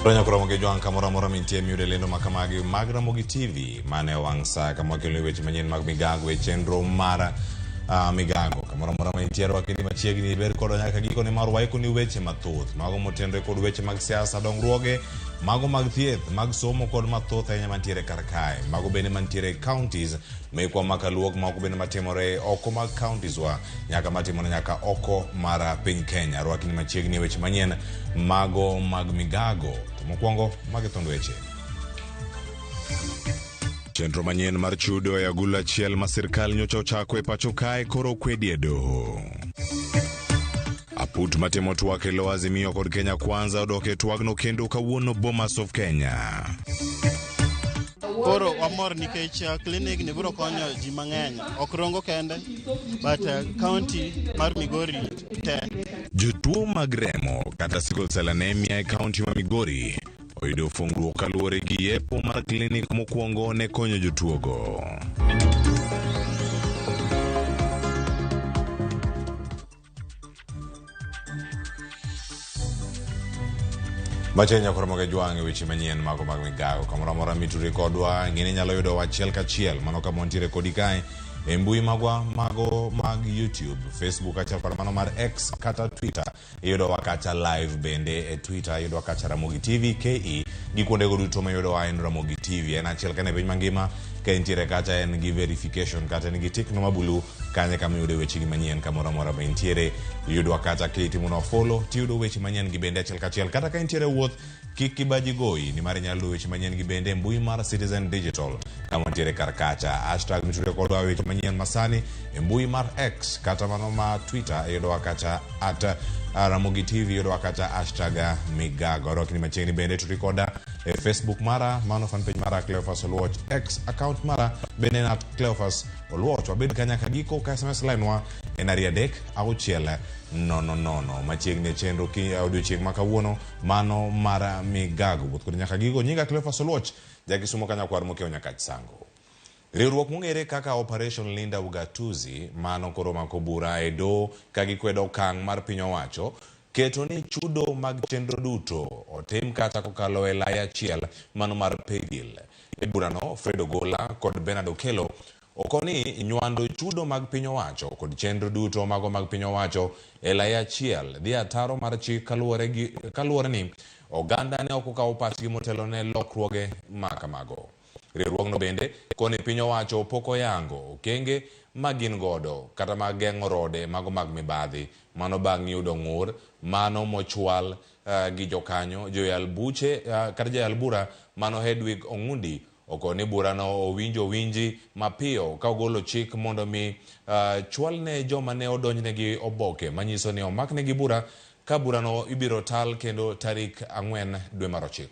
Ronya koro moge jwang' kamoro amora mintie miyude lendo ma kamagi mag Ramogi TV mane wang' sa kama wakeloni weche manyien mag migago e chenro mar migago kamoro amora ma intie rwakni machiegni ber kodwa nyaka gikone mar waikoni weche mathoth mago motenore kod weche mag siasa, dongruoge mago mag thieth, mag somo kod mathoth ahinya mantiere kar kae, mago bende mantiere e counties mekwa ma kaluok, mago bende matimore oko mag counties wa nyaka matimore nyaka oko mar piny Kenya. Rwakni machiegni e weche manyien mago mag migago. To mokwongo magi thond weche. Chenro manyien mar chudo e agulu achiel ma sirkal nyocha ochako e pacho kae koro okwedi e doho. Aput matimo twak e lo Azimio kod Kenya Kwanza odok e twagno kendo kawuono Bomas of Kenya. Koro wamor nikech clinic ni biro konyo ji mang'eny, ok Rongo kende, but county mar Migori te. Jotuo mag remo kata sickle cell anemia e county ma Migori oyudo fungruok kaluwore gi yepo mar klinik mokwongo ne konyo jotuogo. Machiegni nyakoro moge jwang' e weche manyien mago mag migago. Kamoro amora mitudri kodwa, ng'eni inyalo yudo achiel kachiel mano kama wantiere kodi kae e mbui magwa mago mag YouTube, Facebook achiel kod mano mar X kata Twitter. Iyudowa kacha live bende e Twitter, iyudowa kacha Ramogi TV KE gi kuondego duto ma iyudowa en Ramogi TV. En achiel kende e piny mangima ka entiere kacha en gi verification kata en gi tick no ma bulu kanye kama iyude wechegi manyien kamoro amora ma intiere. Iyudwa kacha kitimonwa follow tiyudo weche manyien gi bende achiel kachiel. Kata ka intiere wuoth kik kibaji goyi nimar inyalo yudo weche manyien gi bende e mbui mar Citizen Digital kama wantiere kar kacha. Hashtag mitude kodwa weche manyien masani e mbui mar X kata mano ma Twitter iyudowa kacha at Ramogi TV, iyudowa kacha hashtag migago. Arwakni machiegni bende tudi koda e Facebook mara mano fan page mara Cleophas Oluoch, X account mara bende en at Cleophas Oluoch. Wabed ka nyaka giko ka SMS line wa en 2 3 6 0 0. Machiegni e chenro ki odiochieng' ma kawuono mano mar migago. Wuoth kod nyaka gigo. Nyinga Cleophas Oluoch, jakisumo ka nyakwar mokiewo Nyakach Sango. Riwruok mong'ere kaka Operation Linda Ugatuzi mano koro mako bura e doho ka gikwedo okang' mar piny owacho keto ni chudo mag chenro duto otim kata kokalo e lai achiel mano mar paybill. E burano, Fred Ogola kod Bernard Okello okoni nywando chudo mag piny owacho kod chenro duto mago mag piny owacho e lai achiel dhi ataro mar chik kaluwore ni oganda ne ok okawo pachgi motelo ne lokruoge ma kamago. Riwruogno bende koni piny owacho pok oyango okenge ma gin godo kata mag geng'o rode mago mag mibadhi mano bang' yudo ng'ur mano mochwal gi jokanyo joyal buche kata joyal bura mano Hedwig Ong'undi okoni burano owinjo winji mapiyo ka ogolo chik mondo mi chwalne joma ne odonjnegi oboke manyiso ni omaknegi bura ka burano ibiro tal kendo tarik 4 dwe mar 9.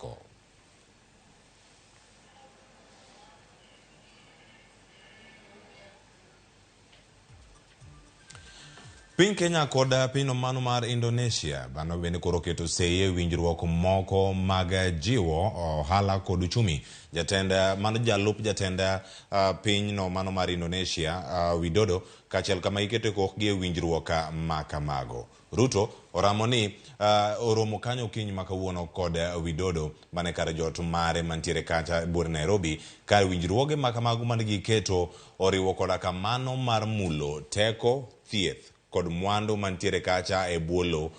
Piny Kenya kod pinyno mano mar Indonesia bano bende koro keto sei e winjruok moko mag jiwo ohala kod uchumi. Jatend mano jalup jatend pinyno mano mar Indonesia Widodo kaachiel kama giketo kokgi e winjruok ma kamago. Ruto oramo ni oromo kanyo okinyi ma kawuono kod Widodo mane kar jot mare mantiere kacha e buore Nairobi kar winjruoge ma kamago mane giketo oriwo koda kamano mar mulo teko, thieth kod mwandu mantiere kacha e bwo lowo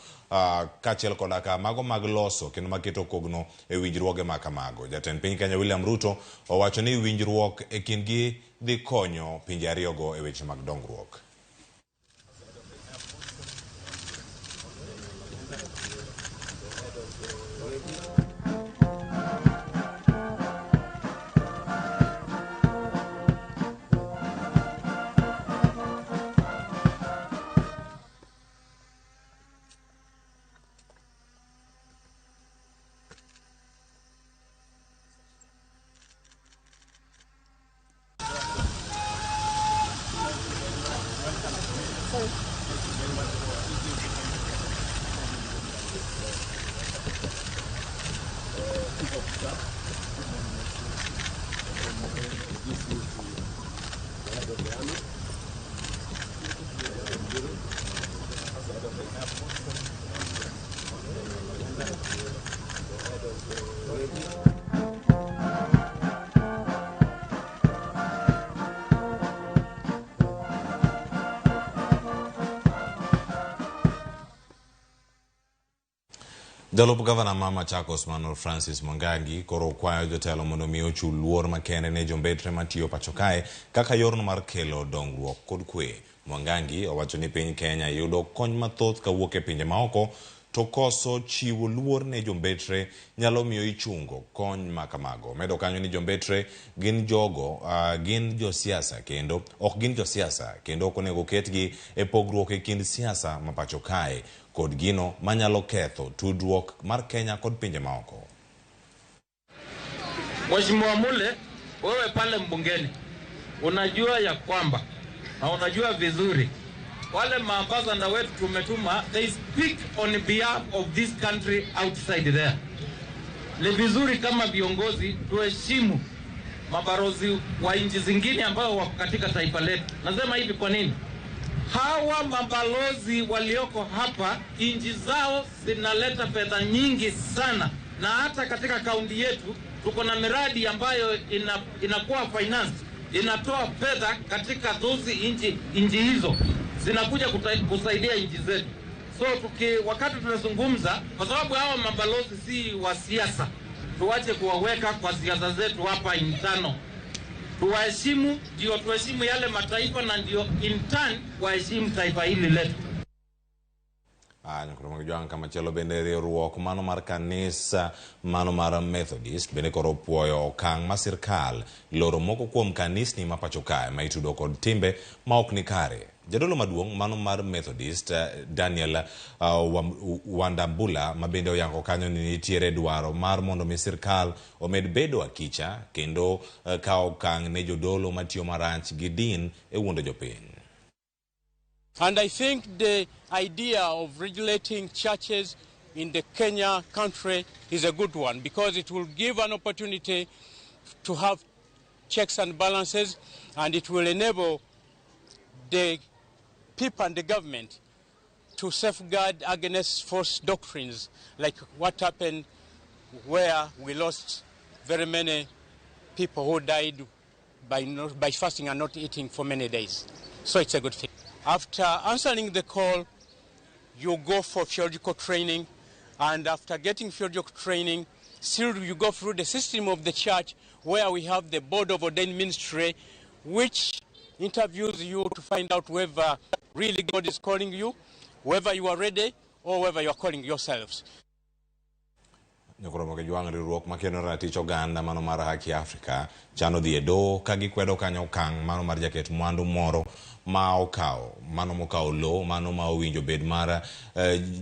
kaachiel koda ka mago mag loso kendo maketo kogno e winjruoge ma kamago. Jatend piny Kenya William Ruto owacho ni winjruok e kindgi dhi konyo pinje ariyogo e weche mag dongruok. Jalup gavana ma Machakos Manuel Francis Mwangangi koro kwayo jotelo mondo mi ochul luor makende ne jombetre matiyo pacho kae kaka yorno mar kelo dongruok kod kwe. Mwangangi owacho ni piny Kenya yudo kony mathoth kawuok e pinje maoko to koso chiwo luor ne jombetre nyalo miyo ichungo kony ma kamago. Omedo kanyo ni jombetre gin jogo gin josiasa kendo ok gin josiasa kendo ok onego ketgi e pogruok e kind siasa ma pacho kae kod gino manyalo ketho tudruok mar Kenya kod pinje maoko. Mheshimiwa Mule, wewe pale mbungeni unajua ya kwamba na unajua vizuri wale maambasada wetu tumetuma, they speak on behalf of this country outside there. Ni vizuri kama viongozi tuheshimu mabalozi wa nchi zingine ambao wako katika taifa letu. Nasema hivi kwa nini? Hawa mabalozi walioko hapa nchi zao zinaleta fedha nyingi sana, na hata katika kaunti yetu tuko na miradi ambayo inakuwa finance, inatoa fedha katika those nchi hizo zinakuja kusaidia nchi zetu. So wakati tunazungumza, kwa sababu hawa mabalozi si wa siasa, tuache kuwaweka kwa siasa zetu hapa intano. Tuwaheshimu, ndio tuheshimu yale mataifa na ndio in turn waheshimu taifa hili letu. Nyakoro kamachielo bende riwruok mano mar kanisa mano mar Methodist bende koro opuoyo okang' ma sirkal loro moko kuom kanisni ma pacho kae ma itudo kod timbe ma ok ni kare. Jadolo maduong' mano mar Methodist Daniel Wandambula ma bende oyango kanyo ni nitiere dwaro mar mondo mi sirkal omed bedo akicha kendo kawo okang' ne jodolo matiyo marach gi din e wuondo jopiny. And I think the idea of regulating churches in the Kenya country is a good one, because it will give an opportunity to have checks and balances, and it will enable the people and the government to safeguard against false doctrines like what happened where we lost very many people who died by fasting and not eating for many days. So it's a good thing. After answering the call, you go for theological training, and after getting theological training, still you go through the system of the church where we have the board of ordained ministry, which interviews you to find out whether really God is calling you, whether you are ready, or whether you are calling yourselves. Nyakoro Jwang' riwruok makeno ratich oganda mano mar Haki Afrika chano dhi e doho ka gikwedo kanyo okang' mano mar jaket mwandu moro ma okawo mano mokawo lowo mano ma owinjo bed mar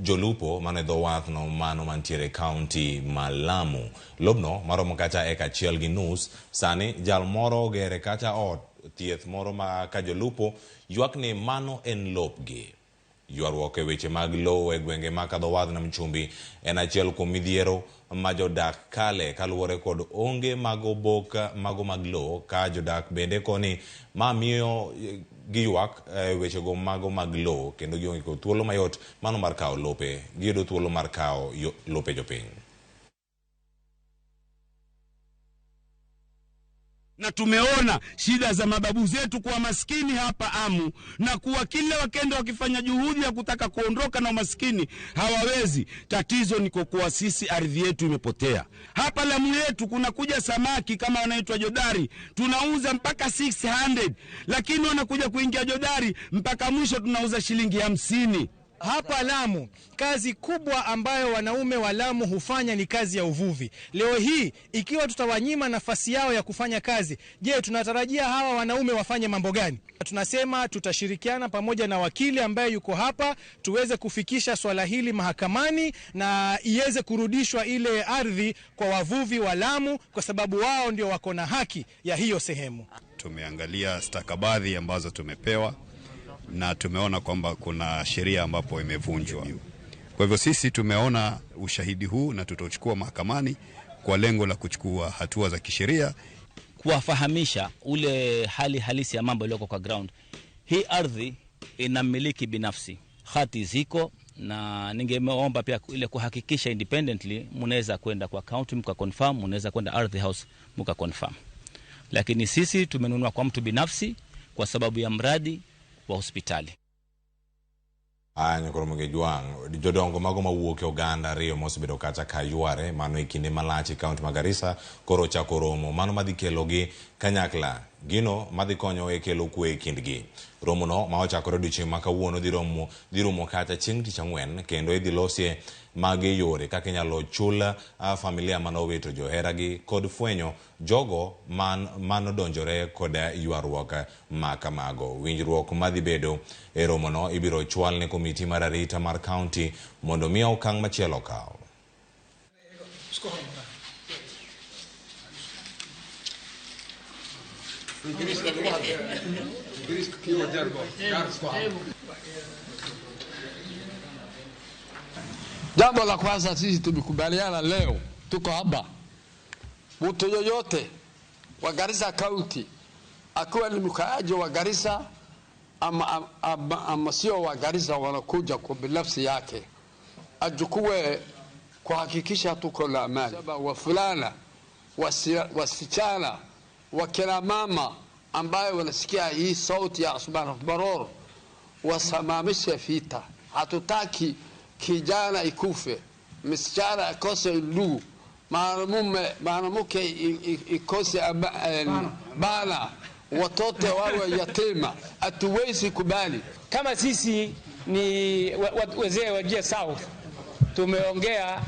jolupo mano e dho wath no mano mantiere e kaunti ma Lamu. Lobno maromo kacha eka 1.5 sani jal moro ogere kacha ot thieth moro ma ka jolupo ywak ni mano en lopgi. Ywaruok e weche mag lowo e gwenge ma kadho wath nam chumbi en achiel kuom midhiero ma jodak kale kaluwore kod onge mag obok mago mag lowo ka jodak bende koni ma miyo giywak e wechego mago mag lowo kendo gionge kod thuolo mayot mano mar kawo lope giyudo thuolo mar kawo lope jopiny. Na tumeona shida za mababu zetu kuwa maskini hapa Amu, na kuwa kila wakenda wakifanya juhudi ya kutaka kuondoka na umaskini hawawezi. Tatizo ni kwa kuwa sisi ardhi yetu imepotea. Hapa Lamu yetu kuna kuja samaki kama wanaitwa jodari, tunauza mpaka 600, lakini wanakuja kuingia jodari mpaka mwisho tunauza shilingi 50. Hapa Lamu, kazi kubwa ambayo wanaume wa Lamu hufanya ni kazi ya uvuvi. Leo hii, ikiwa tutawanyima nafasi yao ya kufanya kazi, je, tunatarajia hawa wanaume wafanye mambo gani? Tunasema tutashirikiana pamoja na wakili ambaye yuko hapa, tuweze kufikisha swala hili mahakamani na iweze kurudishwa ile ardhi kwa wavuvi wa Lamu, kwa sababu wao ndio wako na haki ya hiyo sehemu. Tumeangalia stakabadhi ambazo tumepewa na tumeona kwamba kuna sheria ambapo imevunjwa. Kwa hivyo sisi tumeona ushahidi huu na tutachukua mahakamani kwa lengo la kuchukua hatua za kisheria, kuwafahamisha ule hali halisi ya mambo yaliyoko kwa ground. Hii ardhi inamiliki binafsi, hati ziko, na ningeomba pia ile kuhakikisha independently, mnaweza kwenda kwa county mka confirm, mnaweza kwenda ardhi house mka confirm. Lakini sisi tumenunua kwa mtu binafsi kwa sababu ya mradi wa hospitali. Aya nyakoro Jwang', jodongo mago mawuok e oganda ariyo mosebedo kacha ka yware mano e kinde malach e kaunti ma Garissa koro ochako romo mano madhi kelogi kanyakla gino madhi konyo e kelo kwe e kindgi. Romono ma ochakore odiochieng' ma kawuono dhi rumo kacha chieng' tich ang'wen kendo idhi losie magi yore kaka inyalo chul familia manowito joheragi kod fwenyo jogo manodonjore kod ywaruok ma kamago. Winjruok madhi bedo e romono ibiro chwal ne komiti mar arita mar kaunti mondo mi okang' machielo okaw. Jambo la kwanza sisi tumekubaliana leo, tuko hapa, mtu yoyote wa Garissa County akiwa ni mkaaji wa Garissa ama sio wa Garissa, wanakuja kwa binafsi yake achukue kuhakikisha tuko na amani. Wafulana, wasichana, wakina mama ambayo wanasikia hii sauti ya Osman Baror wasimamishe vita. Hatutaki kijana ikufe, msichana akose ndugu, mwanamume ikose bana, watoto wawe yatima. Hatuwezi kubali. Kama sisi ni wazee wa Wajir South tumeongea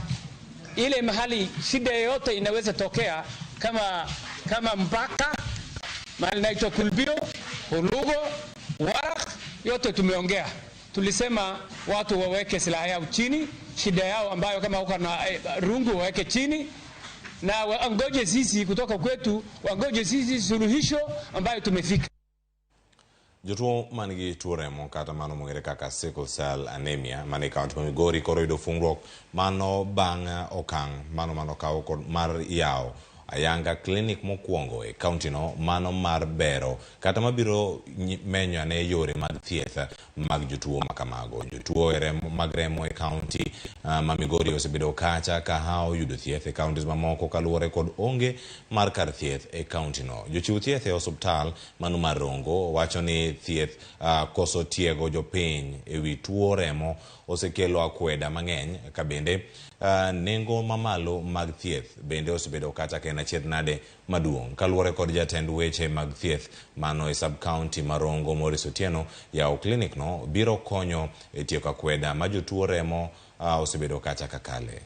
ile mahali shida yoyote inaweza tokea kama mpaka mahali inaitwa Kulbio, Hulugo, Warak, yote tumeongea. Tulisema watu waweke silaha yao chini, shida yao ambayo kama uko na rungu waweke chini na wangoje sisi kutoka kwetu, wangoje sisi suluhisho ambayo tumefika. Jotuo man gi tuo remo kata mano mong'ere kaka sickle cell anemia man e kaunti ma Migori koro yudo fungruok mano bang' okang' mano manokaw kod mar yawo ayanga klinik mokwongo e kaunti no mano mar bero kata mabiro menyo ane yore mag thieth mag jotuo makamago. Jotuo mag remo e kaunti ma Migori osebedo kacha ka hao yudo thieth e kauntis mamoko kaluwore kod onge mar kar thieth e kaunti no. Jochiw thieth e osuptal mano mar Rongo wacho ni thieth koso tiego jopiny ewi tuo remo osekelo akweda mang'eny ka bende nengo mamalo mag thieth bende osebedo kata ka en achiedh nade maduong'. Kaluwore kod jatend weche mag thieth mano e sub county ma Rongo Maurice Otieno, yawo klinik no biro konyo e tieko akweda ma jotuo remo osebedo kacha kakale.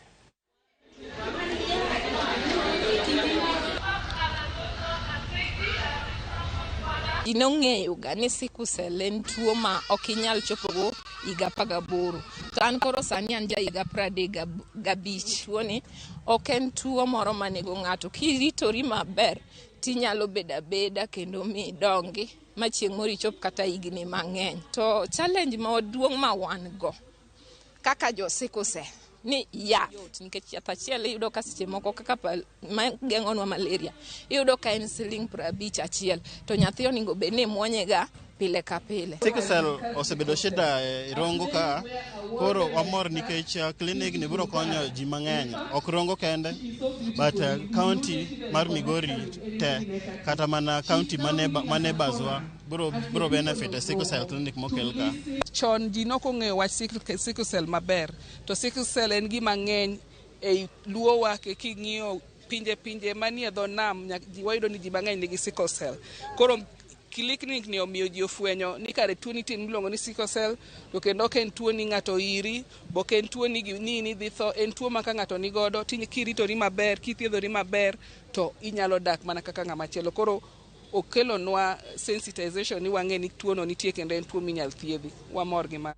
Ji nong'eyo ga ni sickle cell en tuo ma ok inyal chopogo higa 18. To an koro sani an ja higa 35. Tuoni ok en tuo moro manego ng'ato. Kiritori maber tinyalo bedo abeda kendo midongi ma chieng' moro ichop kata higni mang'eny. To challenge maduong' ma wan go kaka jo sickle cell ni yath, nikech yath achiel iyudo ka seche moko kaka ma geng'onwa malaria iyudo ka en siling 50 achiel, to nyathi onego bed ni muonye ga pile ka pile. Sickle cell osebedo shida e Rongo ka, koro wamor nikech klinik ni biro konyo ji mang'eny, ok Rongo kende but county mar Migori te, kata mana county mane bazwa biro benefit e sickle cell clinic mokel ka. Chon ji nokong'eyo wach sickle cell maber, to sickle cell en gima ng'eny ei luowa king'iyo pinje manie dho nam wayudo ni ji mang'eny nigi sickle cell. Koro klinik ni omiyo ji ofwenyo ni kare tuo nitie miluongo ni sickle cell, to kendo ok en tuo ni ng'ato iri, bo ok en tuo ni dhi tho, en tuo ma ka ng'ato nigodo kiritori maber, kithiedhori maber to inyalo dak mana kaka ng'ama chielo. Koro okelonwa sensitization ni wang'e ni tuono nitie kendo en tuo minyal thiedhi. Wamor gi ma.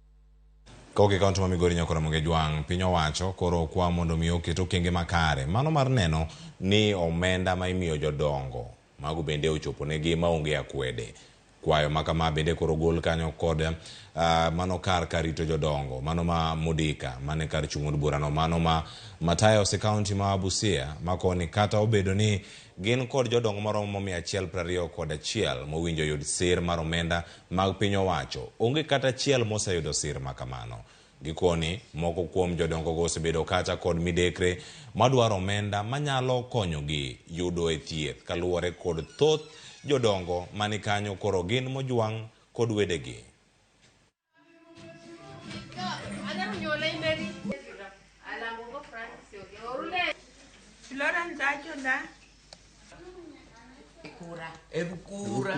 Kok e kaunti ma Migori nyakora Ramogi Jwang', piny owacho koro kwa mondo mi oket okenge makare mano mar neno ni omenda ma imiyo jodongo mago bende ochopo negi maonge akwede. Kwayo makama bende koro gol kanyo kod mano kar rito jodongo mano ma Mudika mane kar chung' od burano mano ma Matayos e kaunti ma Busia makoni kata obedo ni gin kod jodongo maromo 121 mowinjo yud sir mar omenda mag piny owacho, onge kata achiel moseyudo sir makamano. Gikoni moko kuom jodongo go osebedo kacha kod midekre madwaro omenda manyalo konyogi yudo e thieth kaluwore kod thoth jodongo mani kanyo koro gin mojwang' kod wedegi. Florence Achola. Ebukura.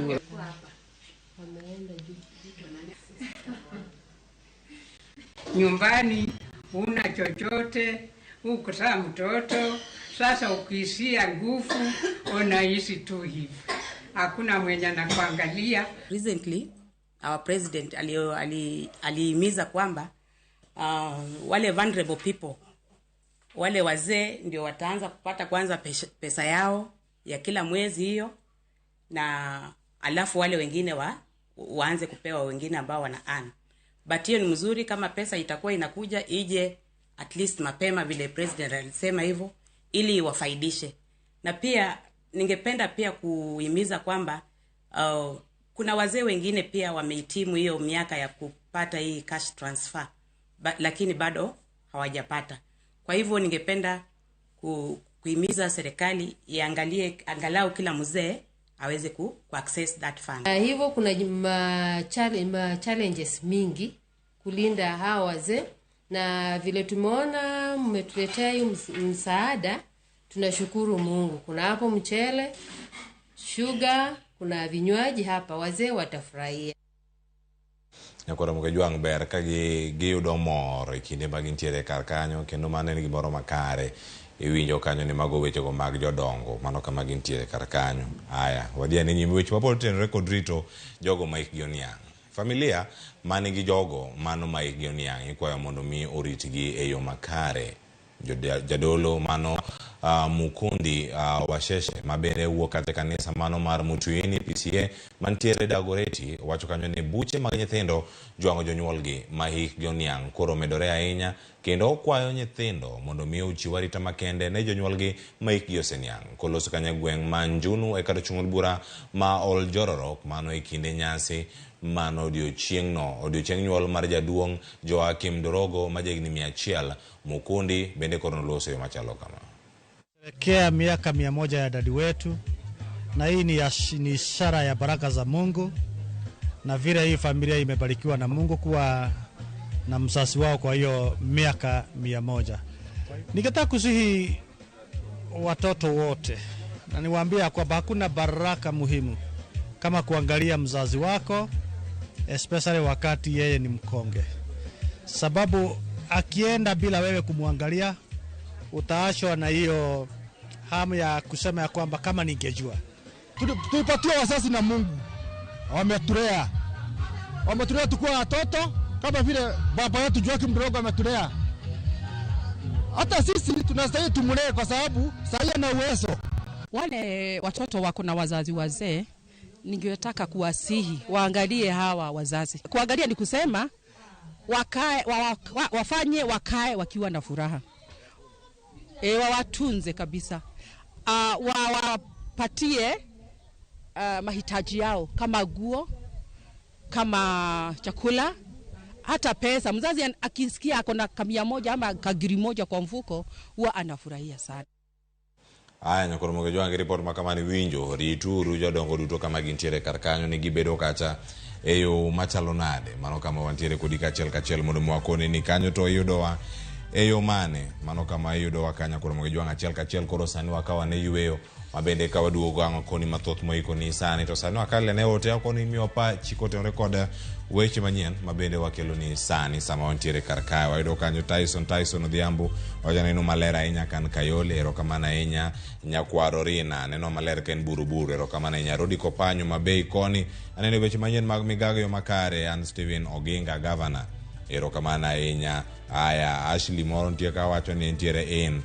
Nyumbani huna chochote, hukusaa mtoto, sasa ukiisia nguvu unaishi tu hivi. Hakuna mwenye anakuangalia. Recently our president alihimiza kwamba wale vulnerable people, wale wazee ndio wataanza kupata kwanza pesa yao ya kila mwezi hiyo, na alafu wale wengine waanze kupewa wengine ambao wana earn. But hiyo ni mzuri kama pesa itakuwa inakuja ije at least mapema vile president alisema hivyo, ili wafaidishe. Na pia ningependa pia kuhimiza kwamba kuna wazee wengine pia wamehitimu hiyo miaka ya kupata hii cash transfer, lakini bado hawajapata. Kwa hivyo ningependa kuhimiza serikali iangalie angalau kila mzee aweze ku access that fund. Hivyo kuna challenges mingi kulinda hawa wazee, na vile tumeona mmetuletea hii msaada, tunashukuru Mungu. Kuna hapo mchele, sugar, kuna vinywaji hapa, wazee watafurahia. Nyakwara Mugejwang' ber ka giyudo mor e kinde ma gintiere kar kanyo, kendo mano en gimoro makare. Iwinjo kanyo ni mago wechego mag jodongo, mano kama gintiere kar kanyo. Aya, wadhi ane nyime weche mapod otenore kod rito jogo ma hikgi oniang'. Familia manigi jogo mano ma hikgi oniang' ikwayo mondo mi oritgi e yo makare. Jadolo mano Mukundi Washeshe mabende wuok kata kanisa mano mar Mutuini PCA mantiere Dagoretti wacho kanyo ni buche mag nyithindo jwang'o jonyuolgi ma hikgi oniang' koro medore ahinya, kendo okwayo nyithindo mondo mi ochiw arita makende ne jonyuolgi ma hikgi oseniang'. Koloso kanyo e gweng' ma Njunu e kar chung' od bura ma Oljororok mano e kinde nyasi mano odiochieng'no, odiochieng' nyuol mar jaduong' Joakim Dorogo ma jahigni 100. Mukundi bende koro noloso yo machalo kama. Kea miaka 100 ya dadi wetu, na hii ni ishara ya baraka za Mungu, na vile hii familia imebarikiwa na Mungu kuwa na msasi wao kwa hiyo miaka 100. Ningetaka kusihi watoto wote na niwaambie kwamba hakuna baraka muhimu kama kuangalia mzazi wako, especially wakati yeye ni mkonge, sababu akienda bila wewe kumwangalia utaachwa na hiyo hamu ya kusema ya kwamba kama ningejua. Tulipatiwa wazazi na Mungu, wametulea tukiwa watoto, kama vile baba yetu Joakim Mdogo ametulea. Hata sisi tunastahili tumlee kwa sababu sasa ana uwezo. Wale watoto wako na wazazi wazee, ningetaka kuwasihi waangalie hawa wazazi. Kuangalia ni kusema wakae, wafanye wakae wakiwa na furaha. Wawatunze kabisa. Wawapatie mahitaji yao kama guo, kama chakula, hata pesa. Mzazi akisikia ako na kamia moja ama kagiri moja kwa mfuko, huwa anafurahia sana. Aya, Nyakwar Mugejwang' ripot ma kamani winjo rituru jodongo duto kama gintiere kar kanyo ni gibedo kacha e yo machalo nade. Mano kama wantiere kodi kachiel kachiel mondo mwakoni ni kanyo to iyudowa e yo mane. Mano kama iyudowa kanyo Nyakwar Mugejwang' achiel kachiel. Koro sani wakawa ne yweyo mabende ka waduogo ang'o koni mathoth moikoni sani, to sani wakale ne ote akoni miwa pachi kotenore kod weche manyien mabende wakelo ni sani sama wantiere kar kae. Wayudo kanyo Tyson Odhiambo wacho neno maler ahinya kan Kayole, erokamano ahinya. Nyakwaro Rina neno maler ka en Buruburu, erokamano ahinya. Rodi Kopanyo Mabei koni aneno weche manyien mag migago yo makare. An Steven Oginga governor, erokamano ahinya. Aya, Ashley moro nitie ka wacho ni entiere in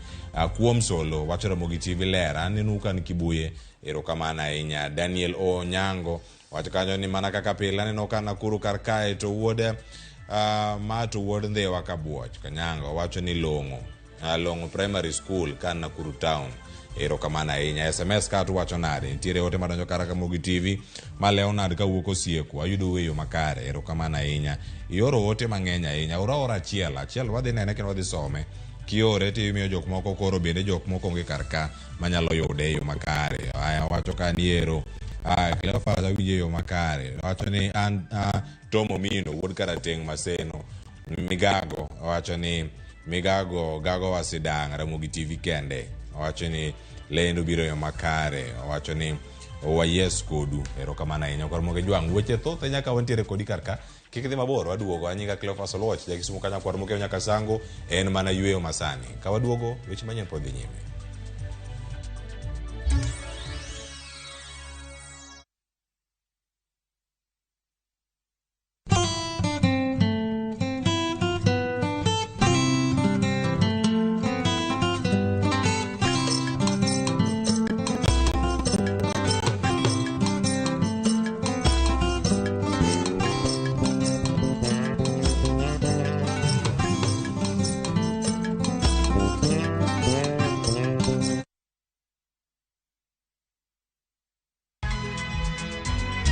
kuom solo wacho Ramogi TV ler aneno ka ni Kibuye, erokamano ahinya. Daniel Onyango wacho kanyo ni mana kaka pile aneno ka Nakuru kar kae to wuod ma to wuod Ndhiwa Kabuoch Kanyango wacho ni Long'o Long'o Primary School kan Nakuru Town, erokamano ahinya. SMS ka to wacho nade? Nitiere ote madonjo kar Ramogi TV ma Leonard kawuok Osieko ayudo weyo makare, erokamano ahinya. Ioro ote mang'eny ahinya, ora ora achiel achiel wadhi nene kendo wadhi some. Kiore to imiyo jok moko koro bende jok moko onge kar ka manyalo yude e yo makare. Aya, wacho ka ni ero Cleophas awinjo e yo makare. Wacho ni an Tom Omino wuod Karateng' Maseno Migago wacho ni Migago gago wasidang' Ramogi TV kende. Owacho ni lendo biro yo makare. Owacho ni wayes kodu. Erokamano ahinya. Kor Moge Jwang', weche thoth ahinya ka wantiere kodi kar ka. Kik idhi mabor, waduogo. Anyinga Cleophas Oluoch, ja Kisumu ka nyakwar Mokeo nyaka Sango, en mana yweyo masani. Ka waduogo, weche manyien pod dhi nyime.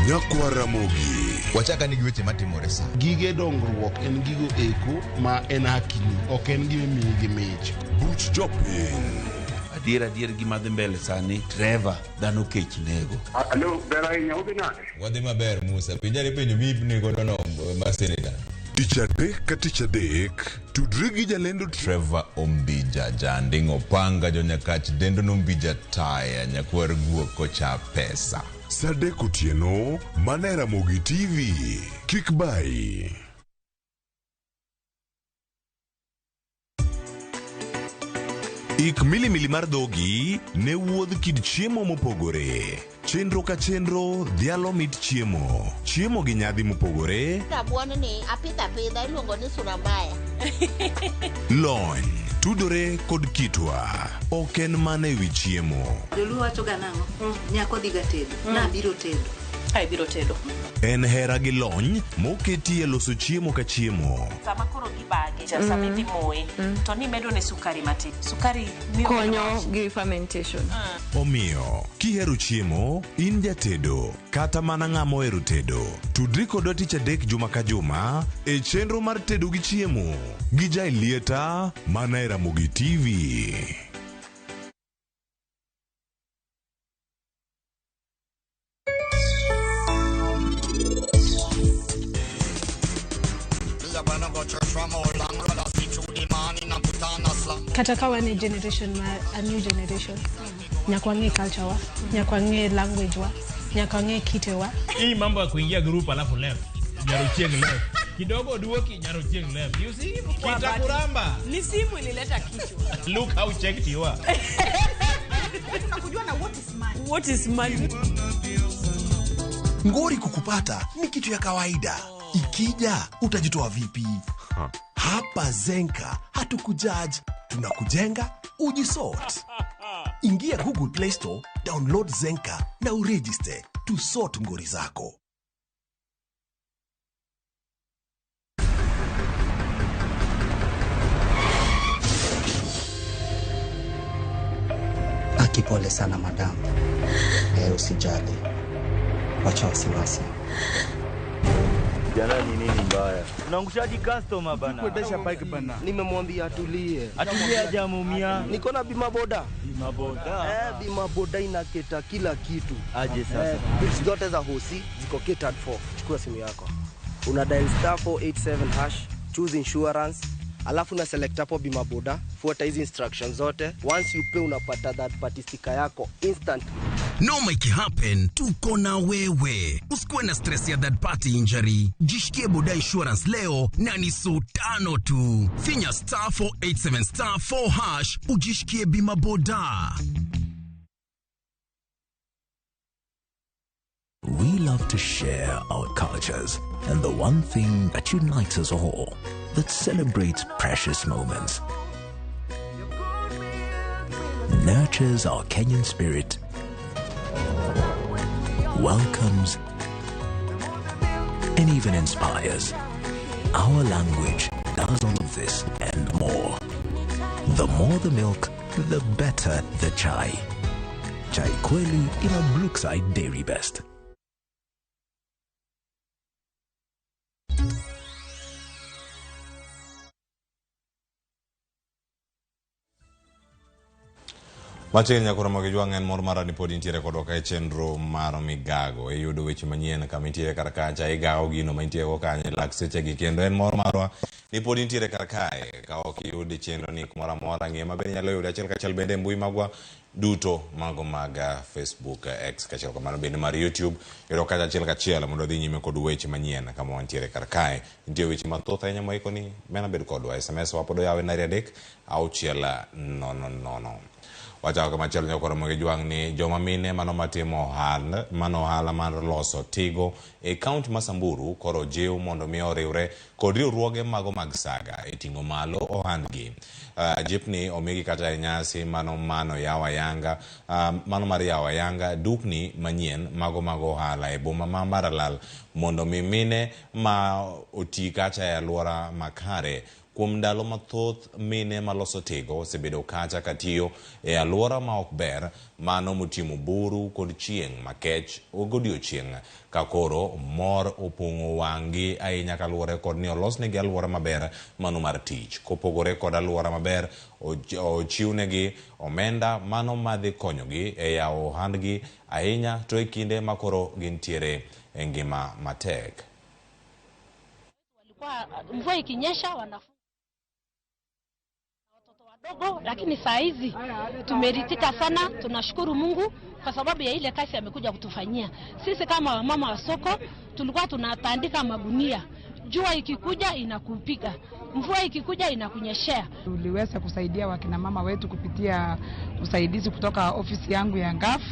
Nyakwar Ramogi. Wachaka ni gi weche matimore sa. Gige dongruok en gigo eko ma en hakini, ok en gima imiyi gi mich. Buch jopiny. Adier adier gima dhi mbele sani Trevor dhano kech nego. Alo, ber ahinya, udhi nade? Wadhi maber Musa. Penjari penjo mi godo no mar senator. Tich adek ka tich adek, tudri gi jalendo Trevor Ombija, janding' opanga jonyakach dendo nombija taya nyakwar guok kocha pesa. Sa 3 otieno, mana e Ramogi TV. Kik bayi. Ik milimili mar dhogi ne wuodh kit chiemo mopogore. Chenro ka chenro dhialo mit chiemo. Chiemo gi nyadhi mopogore, Rabuon ni apidho apidha iluongo ni sura mbaya. lony, tudore kod kitwa. Ok en mana ewi chiemo. Joluo wacho ga nang'o? Nyako dhi ga tedo. Nabiro tedo. Ai biro tedo. En hera gi lony moketi e loso chiemo ka chiemo. Sama koro gibage, sama idhi moye, to nimedo ne sukari matin. Sukari miyo konyo gi fermentation. Omiyo, kihero chiemo, in jatedo, kata mana ng'ama ohero tedo. Tudri kodwa tich adek juma ka juma e chenro mar tedo gi chiemo gi Jailieta mana e Ramogi TV. Kata ka wan e generation ma a new generation, nyaka wang'e culture wa, nyaka wang'e language wa, nyaka wang'e kite wa. Hii mambo ya kuingia group alafu left. Nyarochieng left. Kidogo duoki Nyarochieng left. You see? Kitakuramba. Ni simu ilileta kichwa. Look how checked you are. Tunakujua na what is money. What is money? Ngori kukupata ni kitu ya kawaida. Ikija utajitoa vipi? Hapa Zenka hatukujudge, tunakujenga ujisort. Ingia Google Play Store, download Zenka na uregister to sort ngori zako. Akipole sana madam. Usijali. Wacha wasiwasi. Jana ni nini mbaya? Unaangushaji customer bana. Kuendesha bike bana. Nimemwambia atulie. Atulie hajamuumia. Niko na bima boda. Bima boda. Bima boda inaketa kila kitu. Aje sasa. Bills zote za hosi ziko catered for. Chukua simu yako. Una dial *487#, choose insurance, alafu na select hapo bima boda, fuata hizi instructions zote. Once you pay unapata that party sticker yako instantly. Noma ikihappen, tuko na wewe. Usikuwe na stress ya third party injury. Jishikie boda insurance leo na ni so 5 tu. Finya *487*4# ujishikie bima boda. We love to share our cultures and the one thing that unites us all, that celebrates precious moments, nurtures our Kenyan spirit, welcomes, and even inspires. Our language does all of this and more. The more the milk, the better the chai. Chai Kweli in a Brookside Dairy Best. Machiegni nyakoro mogi jwang' en mor mara ni pod intiere kodwa ka e chenro mar migago. Iyudo weche manyien kama intiere kar kacha, igawo gino ma intiere go kanyo e lak sechegi kendo en mor marwa ni pod intiere kar kae. Ka ok iyud chenro ni kumoro amora, ng'e maber inyalo yude achiel kachiel bende e mbui magwa duto mago mag Facebook, X kachiel kamano bende mar YouTube. Yudo kacha achiel kachiel mondo odhi nyime kod weche manyien kama wantiere kar kae. Nitie weche mathoth ahinya moiko ni mena bed kodwa. SMS wa pod oyawe nari 3 6 0 0. Wachako kamachielo nyakoro mogi jwang' ni joma mine mano matimo ohala mano ohala mar loso tigo e kaunti ma Samburu koro jiw mondo mi oriwre kod riwruoge mago mag saga e ting'o malo ohandgi. Jipni omigi kata e nyasi mano mano yawo ayanga mano mar yawo ayanga dukni manyien mago mag ohala e boma ma Maralal mondo mi mine ma oti kacha e alwora makare. Kuom ndalo mathoth mine maloso tigo osebedo kacha katiyo e alwora ma ok ber mano motimo buru kod chieng' makech godiochieng' ka koro mor opong'o wang'gi ahinya kaluwore kod ni olosnegi alwora maber mano mar tich. Kopogore kod alwora maber, ochiwnegi omenda mano madhi konyogi e yawo ohandgi ahinya to e kinde ma koro gintiere e ngima matek. Mvua ikinyesha wanafunga watoto wadogo, lakini saa hizi tumeritika sana. Tunashukuru Mungu kwa sababu ya ile kazi amekuja kutufanyia. Sisi kama wamama wa soko tulikuwa tunatandika magunia, jua ikikuja inakupiga, mvua ikikuja inakunyeshea. Tuliweza kusaidia wakina mama wetu kupitia usaidizi kutoka ofisi yangu ya NGAAF,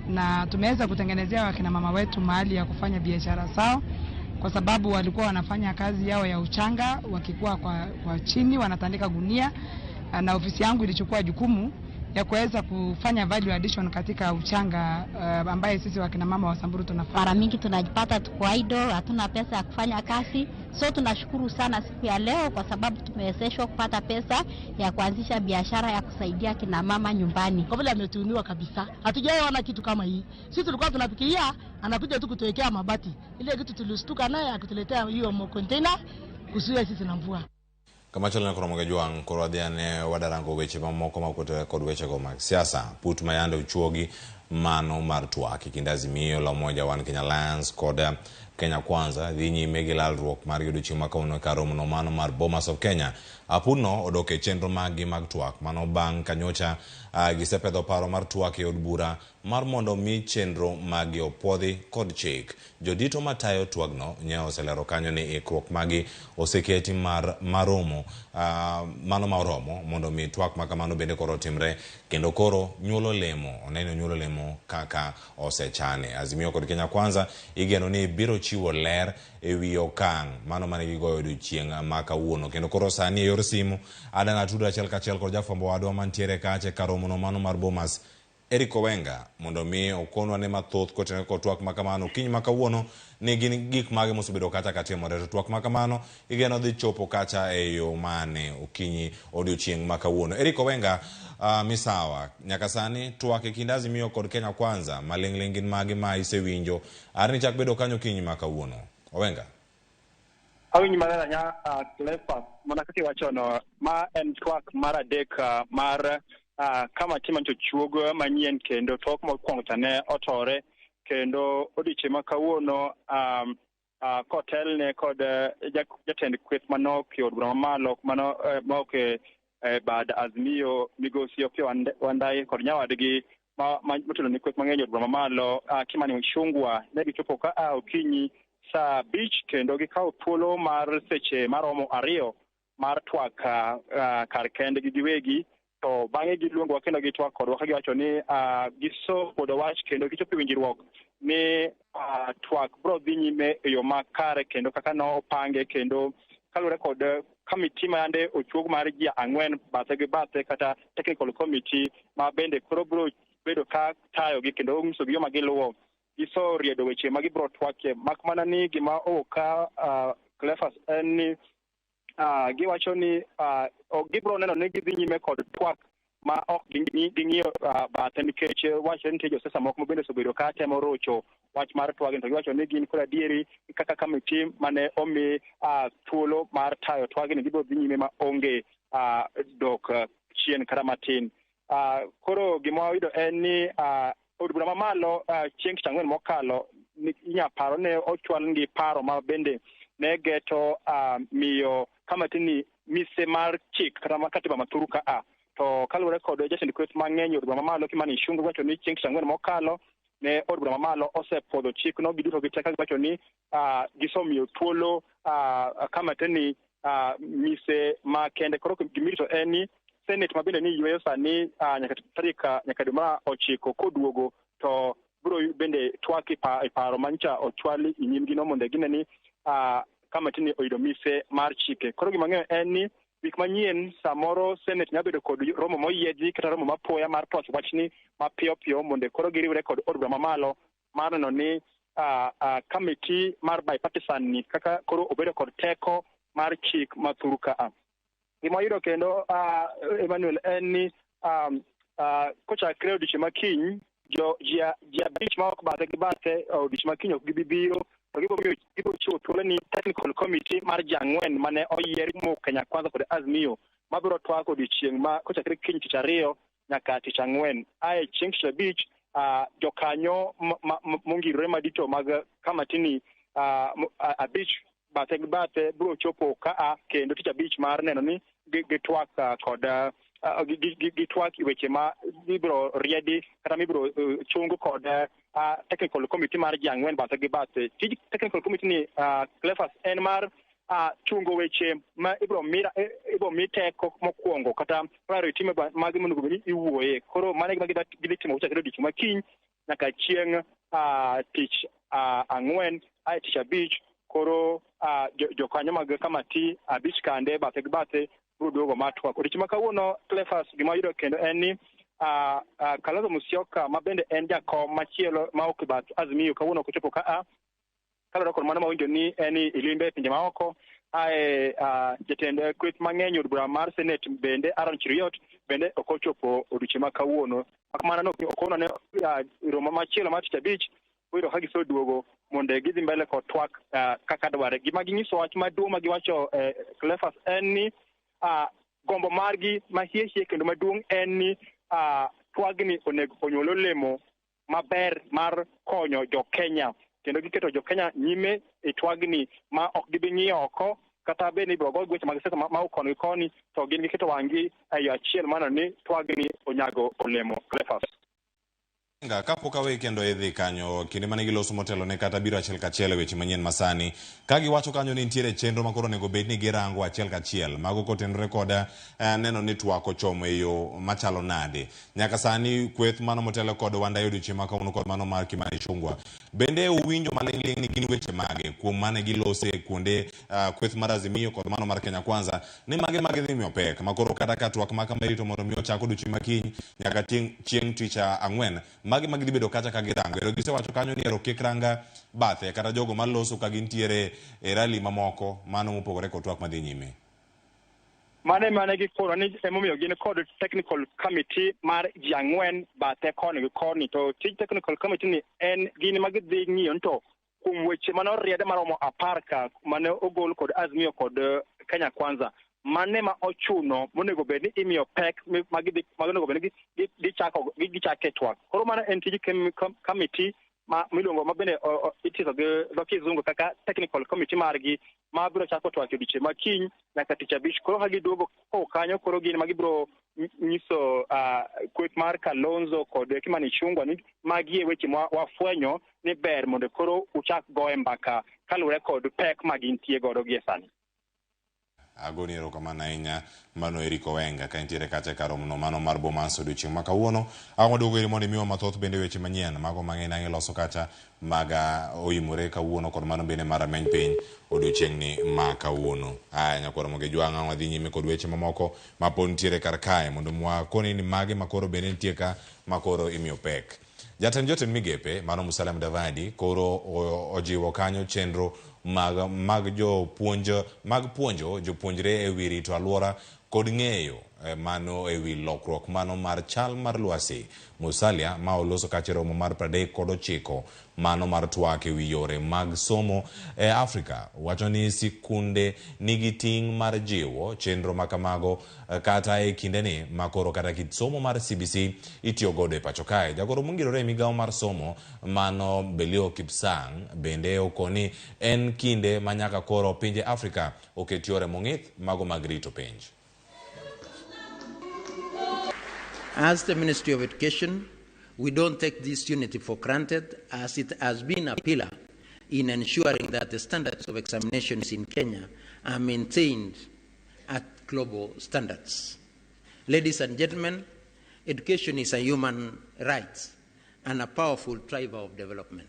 na tumeweza kutengenezea wakina mama wetu mahali ya kufanya biashara zao, kwa sababu walikuwa wanafanya kazi yao ya uchanga wakikuwa kwa chini wanatandika gunia, na ofisi yangu ilichukua jukumu ya kuweza kufanya value addition katika uchanga ambaye sisi wakina mama wa Samburu tunafanya. Mara mingi tunajipata tuko idle, hatuna pesa ya kufanya kazi. So tunashukuru sana siku ya leo kwa sababu tumewezeshwa kupata pesa ya kuanzisha biashara ya kusaidia kina mama nyumbani. Kwa vile ametuinua kabisa, hatujaona kitu kama hii. Sisi tulikuwa tunafikiria anakuja tu kutuwekea mabati. Ile kitu tulistuka naye akituletea hiyo container kuzuia sisi na mvua. Kamachielo ne koro jwang' koro wadhi ane wadarango weche mamoko makotere kod wechego mag siasa. Put mayande ochuogi mano mar twak e kind Azimio la Umoja One Kenya Alliance kod Kenya Kwanza dhi nyime gi lalruok mar odiochieng' ma kawuono kar romono mano mar Bomas of Kenya. Apudno odok e chenro maggi mag twak mano bang' kanyocha gisepedho paro mar twak e od bura mar mondo mi chenro maggi opuodhi kod chik. Jodito matayo twagno nye oselero kanyo ni ikruok magi oseketi mar maromo mano ma oromo mondo mi twak ma kamano bende koro otimre kendo koro nyuolo lemo oneno nyuolo lemo kaka osechane. Azimio kod Kenya Kwanza igeno ni biro chiwo ler e wi okang' mano mane gigoyo odiochieng' ma kawuono. Kendo koro sani e yor simu adana tudo achiel kachiel kod jafwambo wadwa mantiere kacha e kar romono mano mar Bomas, Eric Owenga, mondo mi okonwa ne mathoth kotenore kod twak ma kamano okinyi ma kawuono ni gin gik mage mosebedo kacha katimore to twak ma kamano igeno dhi chopo kacha e yo mane okinyi odiochieng' ma kawuono. Eric Owenga, misawa nyaka sani twak e kind Azimio kod Kenya Kwanza maling'ling' gin mage ma isewinjo ar ni chak bedo kanyo okinyi ma kawuono? Owenga. Awinji maler ahinya, Cleophas, mana kaka iwachono, ma en twak mar adek mar kama tima chochuog manyien kendo twak mokwongo cha ne otore kendo odiochieng' ma kawuono kotelne kod jatend kweth manok e od bura mamalo mano maok e bad Azimio migosi Opiyo Wandayi kod nyawadgi motelo ne kweth mang'eny e od bura mamalo Kimani Ichung'wa ne gichopo ka a okinyi saa 5 kendo gikawo thuolo mar seche maromo 2 mar twak kar kendgi giwegi. To bang'e giluongowa kendo gitwak kodwa ka giwacho ni gisepuodho wach kendo gichopo e winjruok ni twak biro dhi nyime e yo makare kendo kaka nopange kendo kaluwore kod committee ma yande ochuog mar ji 4 bathe gi bathe kata technical committee ma bende koro biro bedo ka tayogi kendo nyisogi yo ma giluwo. Giseriedo weche ma gibiro twakie mak mana ni gima owuok ka Cleophas en ni giwacho ni gibiro neno ni gidhi nyime kod twak ma ok ging'iyo bathe nikech wachre ni nitie josiasa moko ma bende osebedo ka temo rocho wach mar twagni to giwacho ni gin kod adieri kaka committee mane omi thuolo mar tayo twagni gibiro dhi nyime ma onge dok chien kata matin. Koro gima wayudo en ni od bura mamalo chieng' tich ang'wen mokalo inya paro ne ochwal gi paro ma bende ne geto miyo kamati ni mise mar chik kata ma katiba mathuru ka a to kaluwore kod jatend kweth mang'eny od bura mamalo Kimani Ichung'wa wacho ni chieng' tich ang'wen mokalo ne od bura mamalo osepuodho chikno giduto gite ka giwacho ni gisemiyo thuolo kamati ni mise makende. Koro gimirito en ni Senate ma bende ni yweyo sani nyaka tarik nyaka dwe mar 9 koduogo to biro bende twak e paro manyocha ochwal e nyimgi no mondo gine ni kamati ni oyudo mise mar chike. Koro gima ng'eyo en ni wik manyien samoro Senate nyalo bedo kod romo moyiedhi kata romo mapoya mar twak wachni mapiyo piyo mondo koro giriwre kod od bura mamalo mar neno ni kamiti mar bipartisan ni kaka koro obedo kod teko mar chik mathuru ka a. Gima wayudo kendo, Emmanuel, en ni kochakre odiochieng' makiny jo ji 5 ma ok bathe gi bathe odiochieng' makiny ok gibi biro to gibiro chiwo thuolo ni technical committee mar ji 4 mane oyier mowuok Kenya Kwanza kod Azimio mabiro twak odiochieng' ma kochakre kiny tich ariyo nyaka tich ang'wen. Ae chieng' tich abich jokanyo mongirore madito mag kamati ni 5 bathe gi bathe biro chopo ka a kendo tich abich mar neno ni gitwak kod gitwak weche ma ibiro riedi kata mibiro chung kod technical committee mar ji 4 bathe gi bathe. Tij technical committee ni, Cleophas, en mar chungo weche ma ibiro mi teko mokwongo kata priority magi monego bed ni iwuoye. Koro mano e gima gidhi timo kochakre odiochieng' makiny nyaka chieng' tich ang'wen ae tich abich. Koro jokanyo mag kamati 5 kande bathe gi bathe biro duogo mar twak. Odiochieng' ma kawuono, Cleophas, gima wayudo kendo en ni Kalonzo Musyoka ma bende en jakom machielo ma ok bath Azimio kawuono ok ochopo ka a kaluwore kod mano mawinjo ni en e limbe e pinje maoko. Ae jatend kweth mang'eny od bura mar Senate bende Aaron Cheruiyot bende ok ochopo odiochieng' ma kawuono. Mak mana ni okono ne romo machielo mar tich abich oyudo ka giseduogo mondo gidhi mbele kod twak kaka dwarre. Gima ginyiso wach maduong' ma giwacho, Cleophas, en ni gombo margi mahie hie kendo maduong' en ni twagni onego onyuol olemo maber mar konyo jo Kenya kendo giketo jo Kenya nyime e twagni ma ok gibi ng'iyo oko kata bed ni ibiro go weche mag siasa ma ok koni gi koni to gin giketo wang'gi e yo achiel mano ni twagni onyago olemo. Cleophas. Kapok aweyi kendo idhi kanyo kinde mane giloso motelo ne kata biro achiel kachiel e weche manyien masani ka giwacho kanyo ni nitiere chenro ma koro onego bed ni girango achiel kachiel mago kotenore kod neno ni twak ochomo e yo machalo nade. Nyaka sani kweth mano motelo kod Wandayi odiochieng' ma kawuono kod mano mar Kimani Ichung'wa bende uwinjo maling'ling' ni gin weche mage kuom mane gilose kuonde kweth mar Azimio kod mano mar Kenya Kwanza ni mage ma gidhi miyo pek makoro kata ka twak ma kama irito mondo mi ochak odiochieng' makiny nyaka chieng' tich ang'wen magi ma gidhi bedo kacha ka girango. Ero gisewacho kanyo ni ero kik ranga bathe kata jogo maloso ka gintiere e rally mamoko mano mopogore kod twak madhi nyime. Mane mane gikono ni emomiyo gin kod technical committee mar ji 4 bathe koni gi koni to tij technical committee ni en gin ma gidhi ng'iyo ni to kuom weche mane oriede maromo 10 ka mane ogol kod Azimio kod Kenya Kwanza mane ma ochuno monego bed ni imiyo pek ma gidhi ma onego bed ni gichake twak. Koro mano en tij committee ma miluongo ma bende itiso gi dho kizungu kaka technical committee margi ma biro chako twak e odiochieng' makiny nyaka tich abich. Koro ka giduogo kowuok kanyo koro gin ma gibiro nyiso kweth mar Kalonzo kod Kimani Ichung'wa ni magi e weche ma wafwenyo ni ber mondo koro uchak goye mbaka kaluwore kod pek ma gintie godo gie sani. Agoni erokamano ahinya mano Eric Owenga ka intiere kacha e kar romono mano mar Bomas odiochieng' ma kawuono. Ang' waduogo iri mondo imiwa mathoth bende weche manyien mago mang'eny ang' iloso kacha mag oimore kawuono kod mano bende mar rameny piny odiochieng' ni ma kawuono. Aya nyakwar Ramogi Jwang' ang' wadhi nyime kod weche mamoko ma pod nitiere kar kae mondo mwakoni ni mage ma koro bende nitie ka ma koro imiyo pek. Jatend jotend migepe mano Musalia Mudavadi koro ojiwo kanyo chenro mag jopuonj mag puonjo jopuonjre e wi rito alwora kod ng'eyo mano ewi lokruok mano mar chal mar lwasi. Musalia ma oloso kacha romo mar 39 mano mar twak ewi yore mag somo e Afrika wacho ni sikunde nigi ting' mar jiwo chenro makamago kata e kindeni makoro kata kit somo mar CBC itiyo godo e pacho kae. Jagoro mongirore e migawo mar somo mano Belio Kipsang bende okoni en kinde ma nyaka koro pinje Afrika oket yore mong'ith mago mag rito penj. As the Ministry of Education, we don't take this unity for granted, as it has been a pillar in ensuring that the standards of examinations in Kenya are maintained at global standards. Ladies and gentlemen, education is a human right and a powerful driver of development.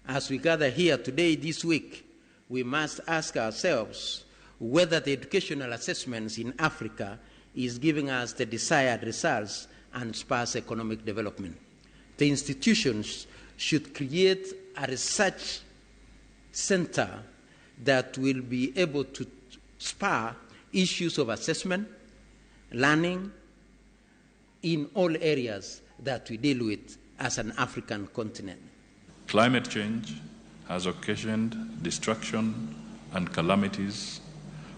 As we gather here today, this week, we must ask ourselves whether the educational assessments in Africa is giving us the desired results and spurs economic development. The institutions should create a research center that will be able to spur issues of assessment, learning in all areas that we deal with as an African continent. Climate change has occasioned destruction and calamities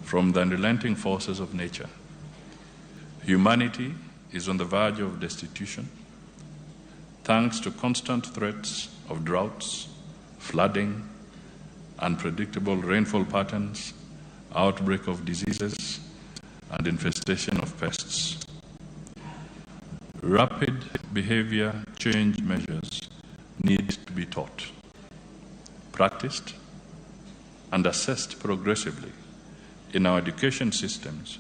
from the unrelenting forces of nature. Humanity is on the verge of destitution, thanks to constant threats of droughts, flooding, unpredictable rainfall patterns, outbreak of diseases, and infestation of pests. Rapid behavior change measures need to be taught, practiced, and assessed progressively in our education systems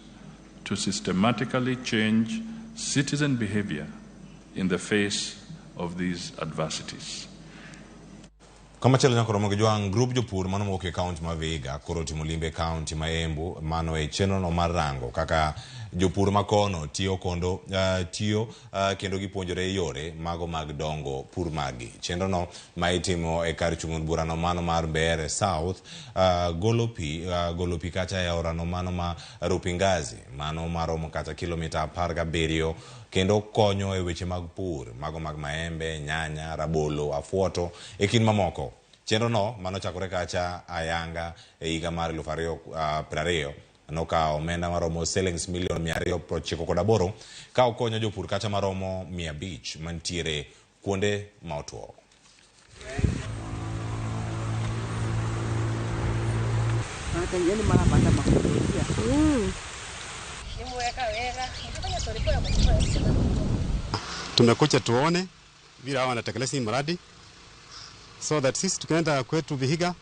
to systematically change citizen behavior in the face of these adversities. Kamachielo nyaka romo gi jwang' grup jopur mano mowuok e kaunti ma Vihiga koro otimo limbe e kaunti ma Embu mano e chenrono mar rango kaka jopur makono tiyo kondo tiyo kendo gipuonjore yore mago mag dongo pur maggi. Chenrono ma itimo e kar chung' od burano mano mar Mbeere South golo pi kacha e aorano mano ma Rupingazi mano maromo kata kilomita 17 kendo konyo e weche mag pur mago mag maembe, nyanya, rabolo, afuoto e kind mamoko. Chenrono mano chakore kacha ayanga e higa mar 2020 nokawo omenda maromo silings milion 298 ka okonyo jopur kacha maromo 500 mantiere kuonde ma otuo. Tumekuja tuone vile hawa wanatekeleza hii mradi so that sisi tukienda kwetu Vihiga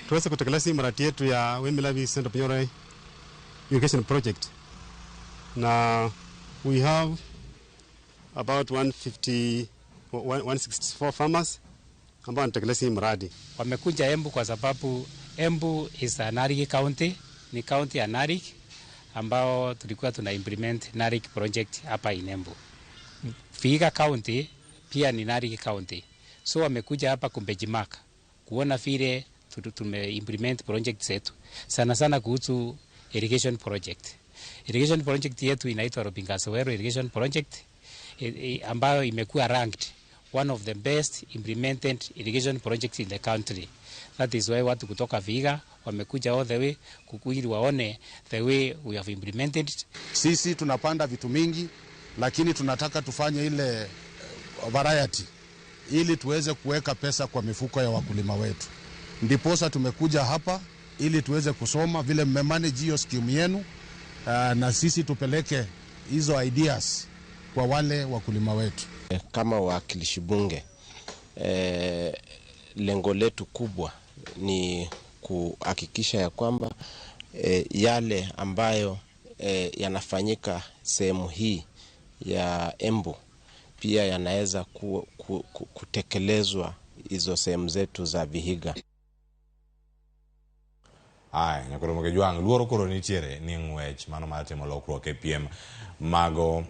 tuweze kutekeleza hii mradi yetu ya Wemilavi Central Bunyoro Irrigation Project. Na we have about 164 farmers ambao wanatekeleza hii mradi. Wamekuja Embu kwa sababu Embu is a Narok county, ni county ya Narok ambao tulikuwa tuna implement Narok project hapa in Embu. Vihiga County pia ni Narok County. So wamekuja hapa kumbenchmark kuona vile tume implement project zetu. Sana sana kuhusu irrigation project. Irrigation project yetu inaitwa Rupingazi-Weru Irrigation Project ambayo imekuwa ranked one of the best implemented irrigation projects in the country. That is why watu kutoka Vihiga wamekuja all the way ili waone the way we have implemented it. Sisi tunapanda vitu mingi lakini tunataka tufanye ile variety ili tuweze kuweka pesa kwa mifuko ya wakulima wetu. Ndiposa tumekuja hapa ili tuweze kusoma vile mmemanage hiyo scheme yenu, na sisi tupeleke hizo ideas kwa wale wakulima wetu. Kama wawakilishi bunge, lengo letu kubwa ni kuhakikisha ya kwamba yale ambayo yanafanyika sehemu hii ya Embu pia yanaweza kutekelezwa hizo sehemu zetu za Vihiga. Aya, nyakoro moge jwang' luoro koro nitiere ni ng'wech mano mar timo lokruok e piem mago